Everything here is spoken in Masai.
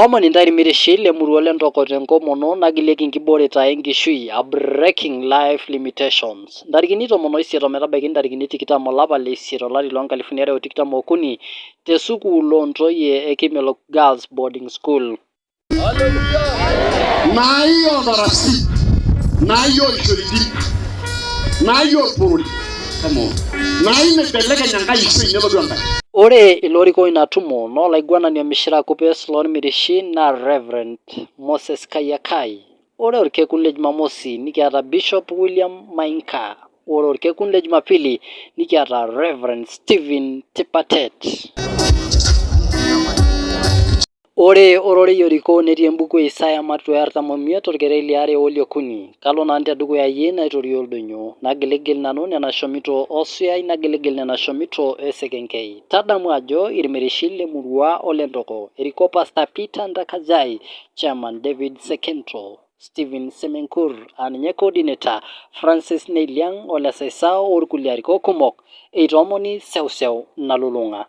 Aitoomon intae irmirishi le murua ole Ntoko te nkomono nagilieki nkibooreta e nkishui aa Breaking Life Limitations. Ntarikini 18 ometabaiki ntarikini 20 olapa le isiet olari loo nkalifuni are o tikitam okuni te sukuul oo ntoyie e Kimelok Girls Boarding School. Naai oltarasi, naai olshoritin, naai olporori, come on, naai naibelekeny enkae ishoi nelotu enkae. Ore ilorikoo ina tumo naa olaiguanani Omishira Kupes loolmirishi naa Rev Moses Kayiakai. Ore olkekun le Jumamosi nikiata Bishop William Mainka. Ore olkekun le Jumapili nikiata Rev Stephen Tipatet. Ore ororei orikoo netii embuku e Isaya matua e 45 orkereri liare oliokuni, Kalo nanu tedukuya iyie naitorio oldonyio, nagiligil nanu nena shomito osuyai nagiligil nena shomito esekenkei. Tadamu ajo irmirishi le murua ole Ntoko, erikoo Pastor Peter Ntakajai, Chairman David Sekento, Stephen Semenkur aa ninye coordinator, Francis Neiliang ole Saisao olkulie arikok kumok, eitoomoni seuseu nalulung'a.